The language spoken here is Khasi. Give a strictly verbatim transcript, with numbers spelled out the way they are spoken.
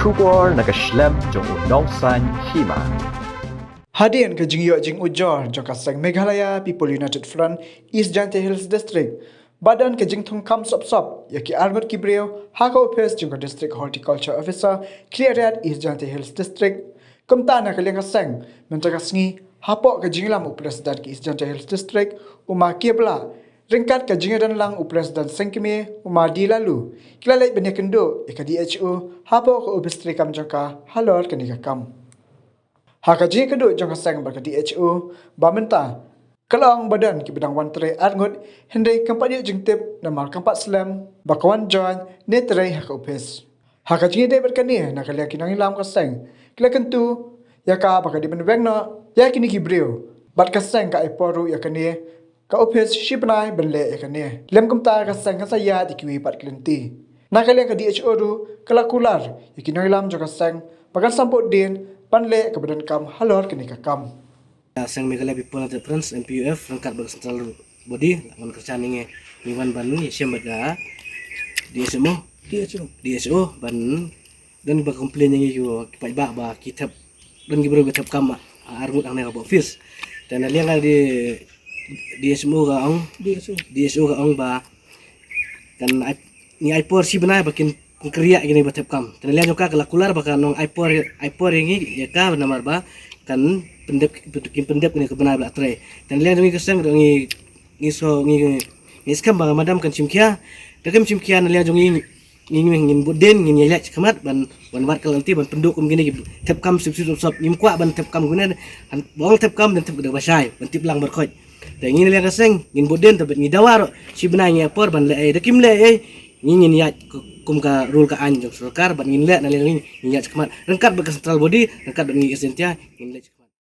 Khubor na ka shlem jong u Nongsaiñ Hima. Hadien ka jingïoh jingujor jong ka seng Meghalaya People United Front East Jaintia Hills District, ba don ka jingthung kham sop sop ïa ki arngut ki briew ha ka ophis jong ka District Horticulture Officer Khliehriat East Jaintia Hills District, kumta na ka liang ka seng mynta ka sngi hapoh ka jingïalam u President ka East Jaintia Hills District, u Ma Kiaplah, ryngkat ka jingïadon lang u President seng kmie u Ma D Laloo, ki la leit ban ïakynduh ïa ka D H O hapoh ka ophis treikam jong ka halor kane ka kam. Ha ka jingïakynduh jong ka seng bad ka D H O ba mynta, ka la ong ba don kiba dang wan trei arngut, hynrei kam pat ïoh jingtip namar kam pat slem ba ka wan join ne trei ha ka ophis. Ha ka jingïadei bad kane, na ka liang ki nongïalam ka seng ki la kyntu ïa ka ba ka dei ban weng noh ïa kine ki briew, bad ka seng ka ai por ruh ïa kane ka ophis shi bnai ban leh ïa kane. Lym kumta ka seng kan sa ïaid ïa kiwei pat ki lynti. Na ka liang ka D H O ruh ka la kular ïa ki nongïalam jong ka seng ba kan sa bud dien ban leh kaba donkam halor kane ka kam. Ka seng Meghalaya People United Front, M P U F, ryngkat bad ka central body la wan kyrshan ïa ngi, ngi wan ban ïashem bad ka D H M O, D H O, D H O ban don ba complain ïa ngi, ki paidbah ba ki thep, don ki briew ki thep kam ha arngut hangne hapoh ophis. Te na liang ka D, D H M O ka ong, D H O, D H O ka ong ba kan ai, ngi ai por shi bnai ba kin, kin kyrïah ïa kine ba thep kam. Te na liang jong ka ka la kular ba kan ong ai por, ai por ïa ngi ïa ka namar ba kan pyndep, kin pyndep kine ka bnai ba la trei. Te na liang jong ngi ka seng ruh ngi, ngi so ngi, ngi skhem ba ka madam kan shim khia. Te kam shim khia, na liang jong ngi ngi, ngi, ngin bud dien, ngin ïaid shakhmat ban, ban wad ka lynti ban pynduh kum kine ki thep kam sip sip sop sop. Ngim kwah ban thep kam kumne, ba ong thep kam, ban thep ka dei ba shai, ban tip lang bad khoit. Te ngi na liang ka seng ngin bud dien, te bad ngi dawa ruh shi bnai ngi ai por ban leh ei, da kim leh ei, ngi ngin ïaid kum ka rule ka aiñ jong sorkar, bad ngin leh, na liang ngi ngin ïaid shakhmat ryngkat bad ka central body, ryngkat bad ngi East Jaintia, ngin leh shakhmat.